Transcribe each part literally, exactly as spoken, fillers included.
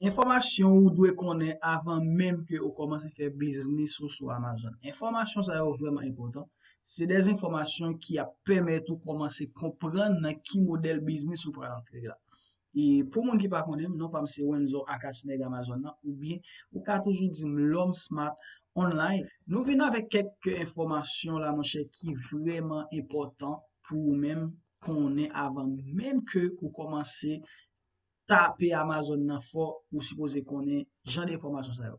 Enfòmasyon ou dwe konnen avan menm ke ou kòmanse fè biznis ou sou Amazon. Enfòmasyon sa yo vrèman enpòtan. Se de enfòmasyon ki ap pèmèt ou kòmanse konprann nan ki modèl biznis ou pral antre la. E pou moun ki pa konnen m, non pa m se Wenzo aka Ti Nèg Amazon nan, oubyen ou ka toujou di m Lòm Smart Online. Nou vin avèk kèk enfòmasyon la, monchè, ki vrèman enpòtan pou ou menm konnen avan menm ke ou kòmanse tape Amazon nan fò, ou sipoze konnen jan de enfòmasyon sa yo.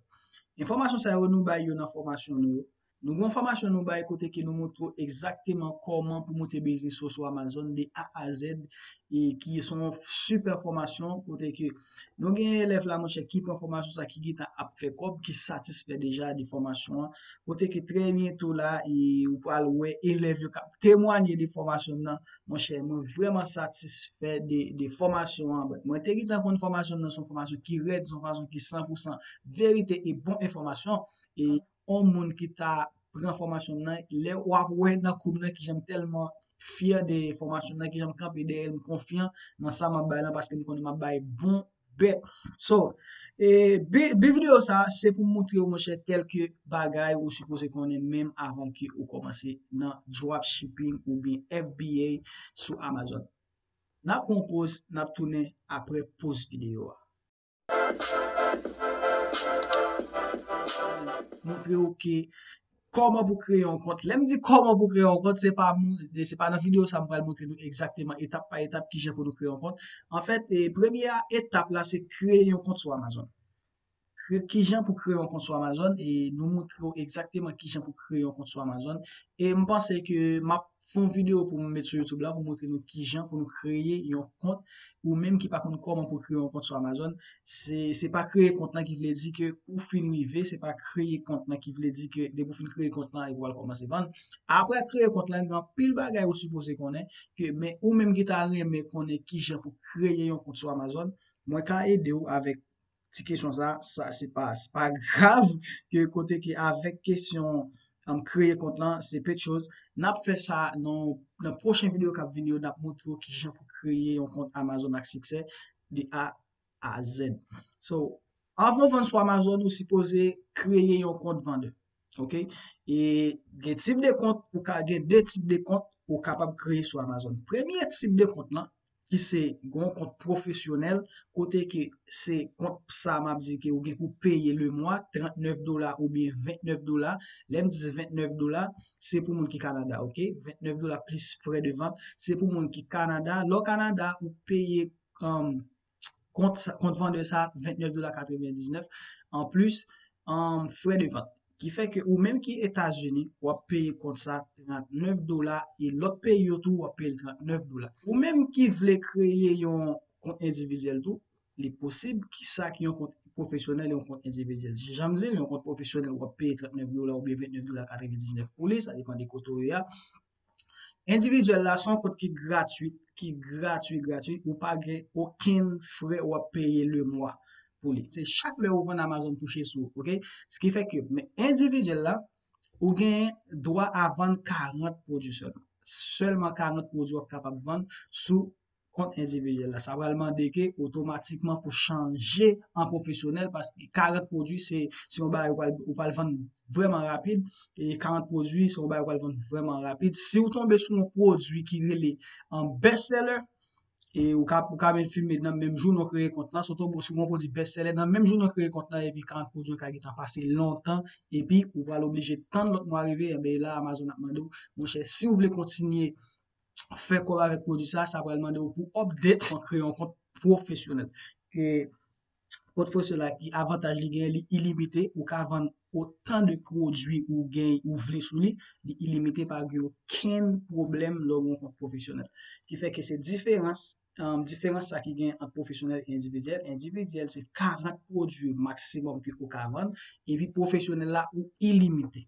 Enfòmasyon sa yo, nou bay yo nan fòmasyon nou yo. Nou gen yon fòmasyon nou bay kote ke nou montre w egzakteman kòman pou monte biznis ou sou Amazon de A a Z, e ki se yon sipè fòmasyon kote ke nou gen elèv la, monchè, ki pran fòmasyon sa, ki gentan ap fè kòb, ki satisfè deja de fòmasyon an, kote ke trè byento la, e ou pral wè elèv yo k ap temwanye de fòmasyon nan. Monchè, mwen vrèman satisfè de, de fòmasyon an. Mwen te gentan konn fòmasyon nan se yon fòmasyon ki rèd, se yon fòmasyon ki san pou san verite e bon enfòmasyon. E yon moun ki ta pran fòmasyon nan, lè w ap wè nan kou m nan kijan m tèlman fyè de fòmasyon nan, kijan m kanpe dèyè l, m konfyan nan sa m ap bay lan, paske m konnen m ap bay bon bèt. So, e bi, bi videyo sa, se pou m montre w, monchè, kèlke bagay ou sipoze konnen menm avan ke ou kòmanse nan dropshipping oubyen F B A sou Amazon. N ap pran yon poz, n ap tounen apre poz videyo a. Montre w ke kòman pou kreye yon kont. Lè m di kòman pou kreye yon kont, se pa moun, se pa nan videyo sa m pral montre nou egzakteman etap pa etap kijan pou nou kreye yon kont. Anfèt, e, premye etap la, se kreye yon kont sou Amazon. Kre-, kijan pou kreye yon kont sou Amazon, e nou montre w egzakteman kijan pou kreye yon kont sou Amazon. E m panse ke m ap fè yon videyo pou m met sou YouTube la pou montre nou kijan pou nou kreye yon kont. Ou menm ki pa konn kòman pou kreye yon kont sou Amazon, se, se pa kreye kont lan ki vle di ke ou fin rive, se pa kreye kont lan ki vle di ke depi w fin kreye kont lan epi w al kòmanse vann. Apre kreye kont lan, gen anpil bagay ou sipoze konnen, ke, men ou menm ki ta renmen konnen kijan pou kreye yon kont sou Amazon, mwen ka ede w avèk ti kesyon sa, sa se pa, se pa grav, ke kote ke avèk kesyon, um, kreye kont lan, se pe choz. N ap fè sa nan, nan pwochen videyo k ap vini yo, n ap montre w kijan pou kreye yon kont Amazon ak siksè de A a Z. So, anvan w vann sou Amazon, ou sipoze kreye yon kont vandè. Ok? E gen tip de kont, ou ka gen de tip de kont ou kapab kreye sou Amazon. Premye tip de kont lan, ki se gen yon kont pwofesyonèl, kote ke se kont sa m ap di ke ou gen pou peye le mwa, trannèf dola oubyen vennèf dola. Lè m di vennèf dola, se pou moun ki Kanada, ok? Vennèf dola plis frè de vant, se pou moun ki Kanada. Lè w Kanada, ou peye, um, kont sa, kont vandè sa, vennèf dola katrevendiznèf, anplis, um, frè de vant. Ki fè ke ou menm ki Etazini, w ap peye kont sa trannèf dola, e lòt peyi yo tou, w ap peye l trannèf dola. Ou menm ki vle kreye yon kont endividyèl tou, li posib, ki sa ki yon kont pwofesyonèl e yon kont endividyèl. Jan m di l, yon kont pwofesyonèl, w ap peye trannèf dola oubyen vennèf dola katrevendiznèf pou li, sa depann de kote w ye a. Endividyèl la, se yon kont ki gratwit, ki gratwit, gratwit, ou pa gen okenn frè w ap peye le mwa pou li. Se chak lè ou vann Amazon touche sou ou, ok? Se ki fè ke, men endividyèl la, ou gen dwa a vann karant pwodui sèlman. Sèlman karant pwodui w ap kapab vann sou kont endividyèl la. Sa pral mande ke otomatikman pou chanje an pwofesyonèl, paske karant pwodui se, se yon bagay ou pral, ou pral vann vrèman rapid, e karant pwodui se yon bagay ou pral vann vrèman rapid. Si w tonbe sou yon pwodui ki rele an best seller, e ou ka, ou ka menm filme nan menm jounen w kreye kont lan, si w tonbe sou yon pwodui best seller, nan menm jounen w kreye kont lan, epi karant pwodui an ka gentan pase lontan, epi ou pral oblije tann lòt mwa rive, enben la Amazon ap mande w, monchè, si w vle kontinye fè kòb avèk pwodui sa, sa pral mande w pou update, kreye yon kont pwofesyonèl. E kont pwofesyonèl la, ki avantaj li genyen, li ilimite, ou ka vann otan de pwodui ou gen, ou vle sou li, li ilimite, pa gen okenn pwoblèm lè w gen yon kont pwofesyonèl. Ki fè ke se diferans, um, diferans sa ki gen ant pwofesyonèl e endividyèl. Endividyèl, se karant pwodui maksimòm ke ou ka vann, epi pwofesyonèl la, ou ilimite.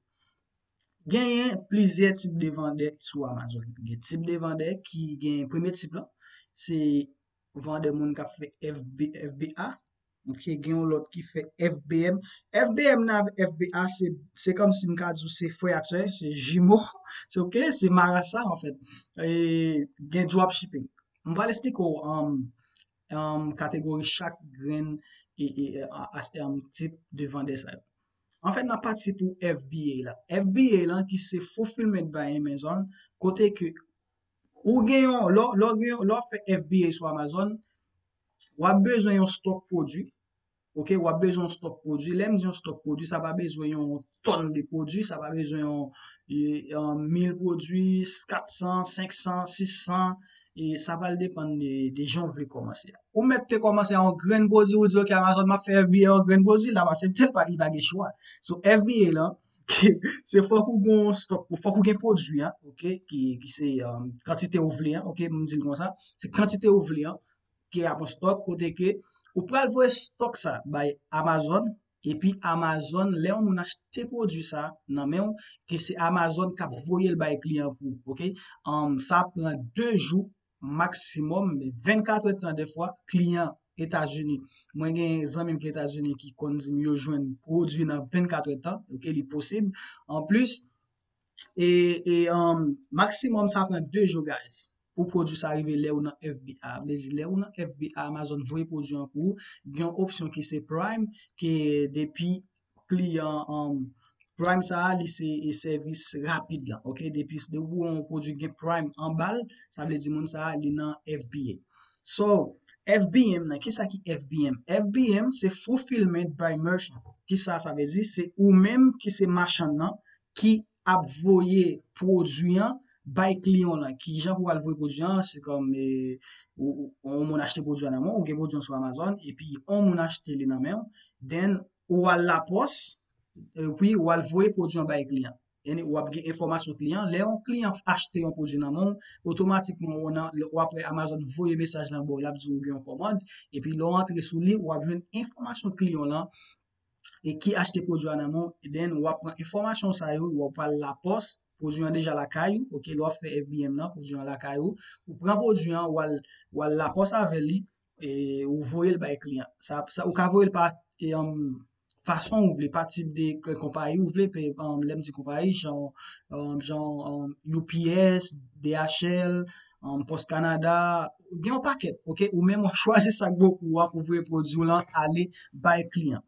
Genyen plizyè tip de vandè sou Amazon. Gen tip de vandè ki gen premye tip lan, se vandè moun k ap fè F B, F B A. Ok, gen yon lòt ki fè F B M. F B M nan avèk F B A, se, se kòmsi m ka di w se frè ak sè, se jimo. Se ok, se marasa, anfèt. E gen dropshipping. m pral eksplike w um, um, kategori chak grenn e, e, e, a- as- um, tip de vandè sa yo. Anfèt, n ap pati pou F B A la. F B A la ki se Fulfillment by Amazon, kote ke ou gen yon, lè w- lè w gen yon- lè w ap fè F B A sou Amazon, w ap bezwen yon stock pwodui. Ok, w ap bezwen yon stock pwodui. Lè m di yon stock pwodui, sa pa bezwen yon tòn de pwodui, sa pa bezwen yon, e, yon mil pwodui, kat san, senk san, sis san, e sa pral depann de, de jan w vle kòmanse a. Ou mèt te kòmanse a yon grenn pwodui, ou di, ok, Amazon, m ap fè F B A yon grenn pwodui, l ap aksepte l, pa, li pa gen chwa. So, F B A lan, se fòk ou gen yon stock, fòk ou gen pwodui an, ok, ki, ki se um, kantite ou vle an, ok, m di l konsa, se kantite ou vle an, ki ap yon stock, kote ke ou pral voye stock sa bay Amazon, epi Amazon, lè yon moun achte pwodui sa nan men w, ke se Amazon k ap voye l bay kliyan pou ou, ok? Um, sa ap pran de jou maksimòm, vennkat èdtan defwa, kliyan Etazini. Mwen gen zanmi m ki Etazini ki konn di m yo jwenn pwodui nan vennkat èdtan, ok, li posib. Anplis, e, e um, maksimòm sa pran de jou, guys, pou pwodui sa rive lè ou nan F B A. Vle di, lè ou nan F B A, Amazon voye pwodui an pou ou. Gen yon opsyon ki se Prime, ke depi kliyan um, Prime sa a, li se e sèvis rapid la, ok? Depi de ou yon pwodui gen Prime anba l, sa vle di moun sa a, li nan F B A. So, F B M nan, kisa ki F B M? F B M se Fulfillment by Merchant. Kisa sa vle di? Se ou menm ki se machann nan ki ap voye pwodui an bay kliyan w lan. Ki jan pou w al voye pwodui an? Se kòm e, ou, ou, yon moun achte pwodui an nan men w, ou gen pwodui an sou Amazon, epi yon moun achte li nan men w, then ou al lapòs, epi ou al voye pwodui an bay kliyan. And w ap gen enfòmasyon kliyan. Lè yon kliyan achte yon pwodui nan men w, otomatikman w nan- w ap wè Amazon voye mesaj lan ba w, l ap di w gen yon kòmand, epi lè w antre sou li, w ap jwenn enfòmasyon kliyan w lan e ki achte pwodui a nan men w, then w ap pran enfòmasyon sa yo, w ap al lapòs, pwodui an deja lakay ou, ok, lè w ap fè F B M nan, pwodui an lakay ou, ou pran pwodui an, w al, w al lapòs avè li, e ou voye l bay kliyan. Sa, sa, ou ka voye l pa e, um, fason ou vle, pa tip de k- konpayi ou vle, pe, um, lè m di konpayi, jan, um, jan um, U P S, D H L, um, Post Canada, gen yon pakèt, ok? Ou menm w ap chwazi sa k bon pou ou a pou voye pwodui w lan ale bay kliyan.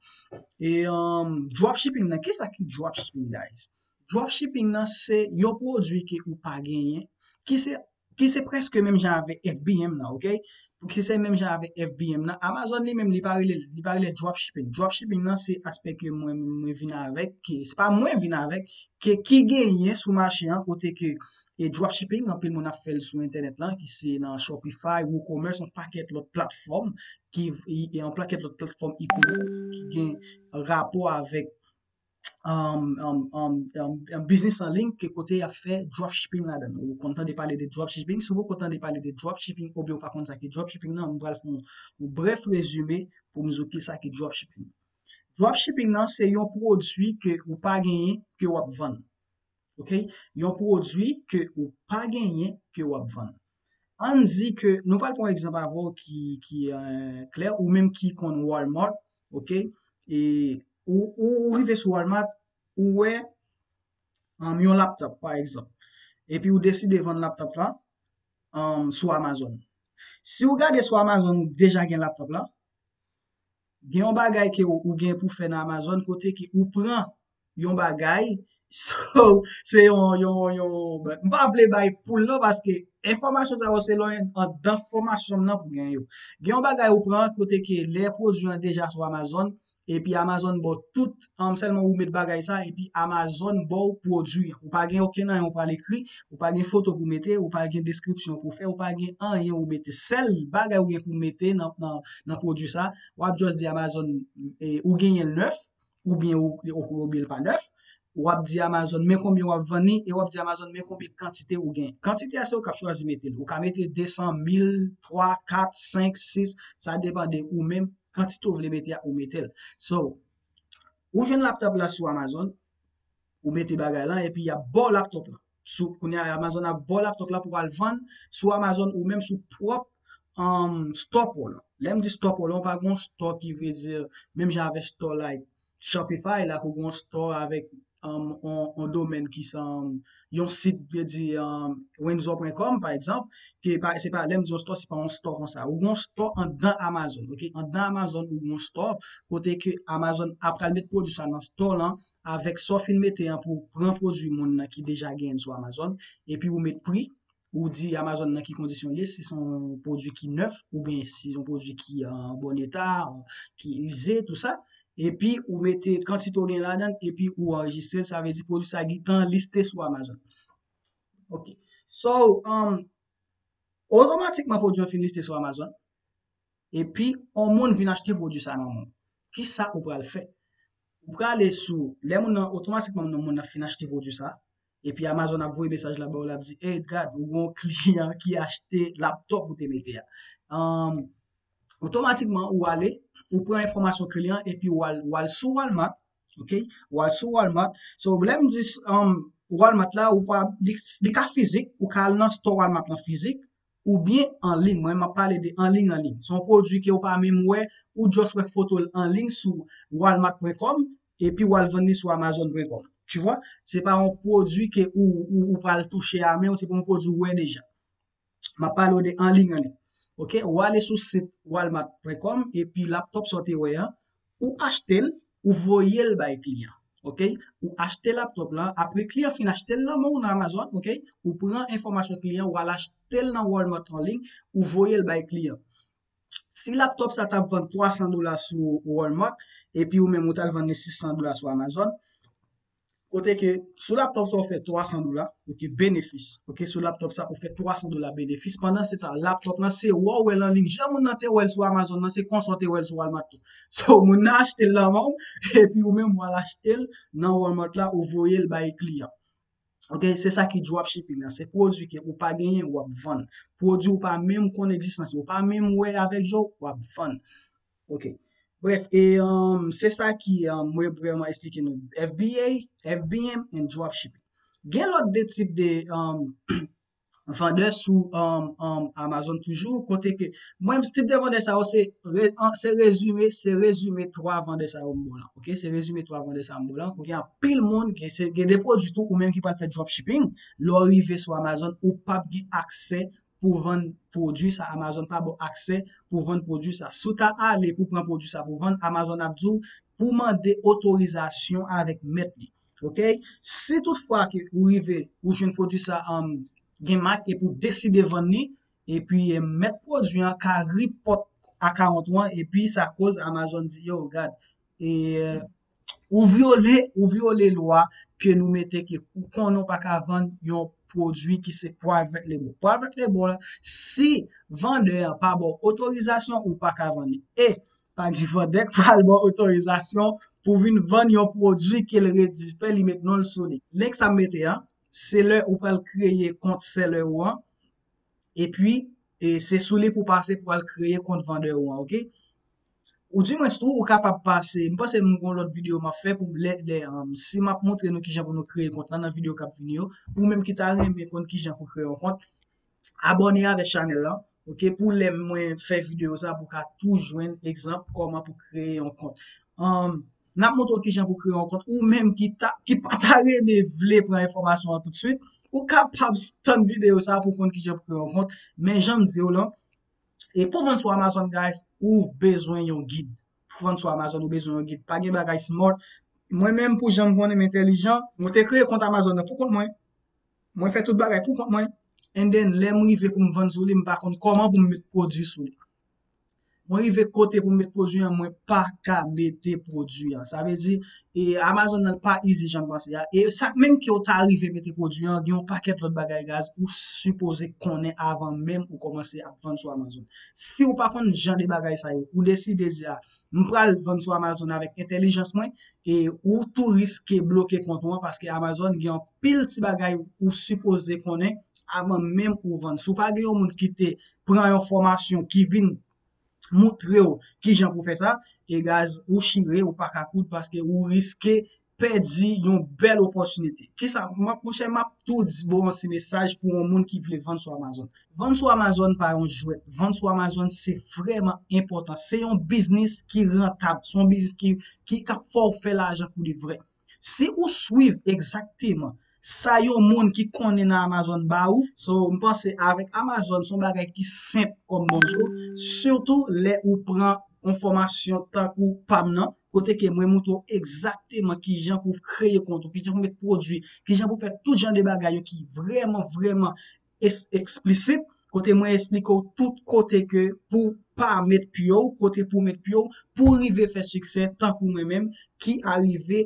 E um, dropshipping nan, kisa ki dropshipping, guys? Dropshipping nan se yon pwodui ke ou pa genyen, ki se ki se prèske menm jan avèk F B M nan, ok? Pou ki se menm jan avèk F B M nan, Amazon li menm li pa rele li pa rele dropshipping. Dropshipping nan se aspè ke mwen mwen vin avèk, ke se pa mwen vin avèk, ke ki genyen sou mache an kote ke e dropshipping, anpil moun ap fè l sou entènèt lan, ki se nan Shopify, WooCommerce, yon pakèt lòt platfòm ki e yon pakèt lòt platfòm e-commerce ki gen rapò avèk um, um, um, um, um, biznis an liy ke kote y ap fè dropshipping ladan l. Ou konn tande pale de dropshipping, si w poko tande pale de dropshipping oubyen ou pa konn sa ki dropshipping nan, m pral fè yon, yon brèf rezime pou m di w kisa ki dropshipping. Dropshipping nan se yon pwodui ke ou pa genyen ke w ap vann. Ok? Yon pwodui ke ou pa genyen ke w ap vann. Ann di ke nou pral pran yon egzanp avè w ki, ki uh, klè, ou menm ki konn Walmart, ok? E ou, ou, ou rive sou Walmart, ou wè um, yon laptop, pa egzanp. Epi ou deside vann laptop la um, sou Amazon. Si ou gade sou Amazon, ou deja gen laptop la, gen yon bagay ke ou, ou gen pou fè nan Amazon kote ke ou pran yon bagay, so, se yon, yon, yon, m pa vle bay poul non paske enfòmasyon sa yo se lwen andan fòmasyon m nan pou gen yo. Gen yon bagay ou pran kote ke lè pwodui an deja sou Amazon, epi Amazon ba w tout, um, sèlman ou met bagay sa, epi Amazon ba w pwodui an. Ou pa gen okenn anyen ou pral ekri, ou pa gen foto pou mete, ou pa gen deskripsyon pou fè, ou pa gen anyen ou mete. Sèl bagay ou gen pou mete nan, nan, nan pwodui sa, w ap just di Amazon, e, ou genyen l nèf, oubyen ou, ou, oubyen l pa nèf, w ap di Amazon men konbyen w ap vann li, e w ap di Amazon men konbyen kantite ou gen. Kantite a se ou k ap chwazi mete l. Ou ka mete de san, mil, twa, kat, senk, sis, sa depann de ou menm, kantite ou vle mete a, ou mete l. So, ou jwenn laptop la sou Amazon, ou mete bagay lan, epi y ap ba w laptop la. Sou, kounye a Amazon ap ba w laptop la pou w al vann sou Amazon ou menm sou pwòp um, store pa w lan. Lè m di store pa w lan, ou pa gen yon store ki vle di menm jan avèk store like Shopify la, ou gen yon store avèk um, on, on domèn ki se yon sit, je di, um, windsor pwen kòm, pa egzanp, ke pa, se pa, lè m di yon store, se pa yon store konsa. Ou gen yon store anndan Amazon, ok? Anndan Amazon, ou gen yon store, kote ke Amazon ap pral met pwodui sa nan store lan, avèk sa w fin mete an pou pran pwodui moun nan ki deja genyen sou Amazon, epi ou met pri, ou di Amazon nan ki kondisyon li ye, si se yon pwodui ki nèf, oubyen si se yon pwodui ki an bon eta, ki ize, tou sa. Epi ou mete kantite w gen ladan, epi ou anrejistre l, sa vle di pwodui sa gentan liste sou Amazon. Ok. So, um, otomatikman pwodui an fin liste sou Amazon, epi yon moun vin achte pwodui sa nan men w. Kisa ou pral fè? Ou prale sou, lè moun nan, otomatikman moun nan fin achte pwodui sa, epi Amazon ap voye mesaj la ba w, l ap di, "Hey, gad, ou gen yon kliyan ki achte laptop ou te mete a." Um, otomatikman, ou ale, ou pran enfòmasyon kliyan, epi ou al, ou al sou Walmart, ok? Ou al sou Walmart. So, lè m di um, Walmart la, ou pa, li, li ka fizik, ou ka al nan store Walmart lan fizik, oubyen an liy. Mwen, m ap pale de an liy, an liy. Se yon pwodui ke ou pa menm wè, ou just wè foto l an liy sou walmart pwen kòm, epi w al vann li sou amazon pwen kòm. Tu vois? Se pa yon pwodui ke ou, ou, ou pral touche a men w, se pa yon pwodui ou wè deja. M ap pale w de an liy, an liy. Ok? Ou ale sou sit walmart pwen kòm, epi laptop sa w te wè an, ou achte l, ou voye l bay kliyan. Ok? Ou achte laptop lan, apre kliyan fin achte l nan men w nan Amazon, ok? Ou pran enfòmasyon kliyan, ou al achte l nan Walmart an liy, ou voye l bay kliyan. Si laptop sa t ap vann twa san dola sou Walmart, epi ou menm ou t al vann li sis san dola sou Amazon, kote ke sou laptop sa ou fè twa san dola, ok, benefis. Ok, sou laptop sa ou fè twa san dola benefis. Pandan se tan, laptop lan se wè w wè l an liy. Jan moun nan te wè l sou Amazon nan, se konsa w te wè l sou Walmart tou. So, moun nan achte l nan men w, epi ou menm w al achte l nan Walmart la, ou voye l bay kliyan. Ok, se sa ki dropshipping nan. Se pwodui ke ou pa genyen, w ap vann. Pwodui ou pa menm konn egzistans li, ou pa menm wè avèk je w, w ap vann. Ok. Bref, e um, se sa ki um, mwen vrèman eksplike nou F B A, F B M and dropshipping. Gen lòt de tip de um, vandè sou um, um, Amazon toujou, kote ke mwen tip de vandè sa yo se re, an, se rezime, se rezime twa vandè sa yo m ba w lan. Ok, se rezime twa vandè sa yo m ba w lan. Kote anpil moun ke se gen de pwodui tou ou menm ki pral fè dropshipping, lè w rive sou Amazon, ou p ap gen aksè pou vann pwodui sa, Amazon pa ba w aksè pou vann pwodui sa. Si w ta ale pou pran pwodui sa pou vann, Amazon ap di w pou mande otorizasyon avèk mèt li. Ok? Si toutfwa ke ou rive, ou jwenn pwodui sa um, gen mak epi ou deside vann li, epi eh, mèt pwodui an ka report account ou an, epi sa koz Amazon di, yo, gad, e, eh, ou vyole, ou vyole lwa ke nou mete ke ou konnen w pa ka vann yon pwodui ki se private label. Private label, si vandè an pa ba w otorizasyon, ou pa ka vann li. E pa gen vandè k pral ba w otorizasyon pou vin vann yon pwodui ke l redi fè, li met non l sou li. Link sa m mete an, se lè ou pral kreye kont seller ou an, epi e se sou li pou pase pou al kreye kont vandè ou an, ok? Ou di mwen tou, ou kapab pase, m panse m gon lòt videyo m ap fè pou lè, lè um, si m ap montre nou kijan pou nou kreye kont lan nan videyo k ap vini yo, ou menm ki ta renmen konn kijan pou kreye yon kont, abòne avèk chanèl lan, ok, pou lè mwen fè videyo sa pou ka tou jwenn egzanp kòman pou kreye yon kont. Um, n ap montre w kijan pou kreye yon kont, ou menm ki ta, ki pa ta renmen vle pran enfòmasyon an toutswit, ou kapab tann videyo sa pou konn kijan pou kreye yon kont. Men jan m di w lan, e pou vann sou Amazon, guys, ou bezwen yon gid. Pou vann sou Amazon, ou bezwen yon gid. Pa gen bagay smart. Mwen menm, pou jan m konnen m entèlijan, mwen te kreye kont Amazon nan pou kont mwen. Mwen fè tout bagay pou kont mwen. And then, lè m rive pou m vann sou li, m pa konn kòman pou m met pwodui sou li. Mwen rive kote pou m met pwodui an, mwen pa ka mete pwodui an. Sa vle di, e Amazon nan pa izi jan m panse a. E sa menm ke w ta rive mete pwodui an, gen yon pakèt lòt bagay, guys, ou sipoze konnen avan menm ou kòmanse ap vann sou Amazon. Si w pa konn jan de bagay sa yo, ou deside di a, m pral vann sou Amazon avèk entèlijans mwen, e ou tou riske bloke kont ou an paske Amazon gen anpil ti bagay ou sipoze konnen avan menm ou vann. Si w pa gen yon moun ki te pran yon fòmasyon ki vin moutre w kijan pou fè sa, e guys, ou chire, ou pa ka koud paske ou riske pèdi yon bèl opòtinite. Kisa, m ap, monchè, m ap tou di, bon, yon ti mesaj pou yon moun ki vle vann sou Amazon. Vann sou Amazon pa yon jwèt. Vann sou Amazon se vrèman enpòtan. Se yon biznis ki rantab. Se yon biznis ki, ki, k ap fè w fè lajan pou de vrè. Si ou swiv egzakteman sa yon moun ki konnen nan Amazon ba ou, so m panse avèk Amazon se yon bagay ki senp kòm bonjou, sitou lè ou pran yon fòmasyon tankou pa m nan, kote ke mwen montre w egzakteman kijan pou kreye kont ou, kijan pou met pwodui, kijan pou fè tout jan de bagay yo ki vrèman, vrèman es- eksplisit, kote mwen esplike w tout kote ke pou pa met pye w, kote pou met pye w, pou rive fè siksè tankou mwen menm ki arive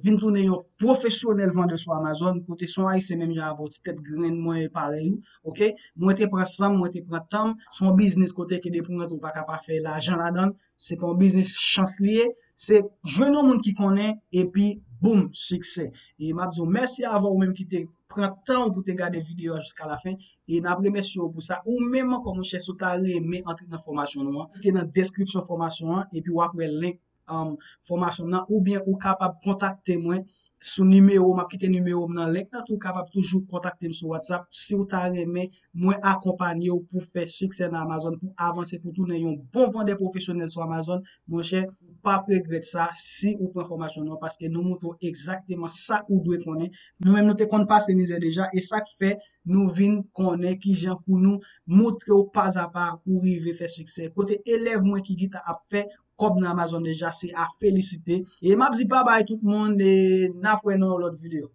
vin tounen yon pwofesyonèl vandè sou Amazon, kote se yon Ayisyen menm jan avè w, ti tèt grenn mwen parèy ou, oke? Mwen te pran san m, mwen te pran tan m, se yon biznis kote ke depi w rantre ou pa ka pa fè lajan ladan l, se pa yon biznis chans li ye, se jwenn yon moun ki konnen epi boum, siksè. E m ap di w mèsi avè w menm ki te pran tan w pou te gade videyo a jiska lafen. E n ap remèsye w pou sa. Ou menm ankò, monchè, si w ta renmen antre nan fòmasyon nou an, klike nan deskripsyon fòmasyon an, epi w ap wè link um, fòmasyon nan, oubyen ou kapab kontakte mwen sou nimewo, m ap kite nimewo m nan link nan tou, ou kapab toujou kontakte m sou WhatsApp si w ta renmen mwen akonpanye w pou fè siksè nan Amazon, pou avanse, pou tounen yon bon vandè pwofesyonèl sou Amazon, monchè, ou p ap regrèt sa si ou pran fòmasyon nou an, paske nou montre w egzakteman sa ou dwe konnen. Nou menm nou te konn pase mizè deja, e sa k fè nou vin konnen kijan pou nou montre w pazapa pou rive fè siksè. Kote elèv mwen ki gentan ap fè kòb nan Amazon deja, se a felisite. E m ap di babay tout moun, e n ap wè nan yon lòt videyo.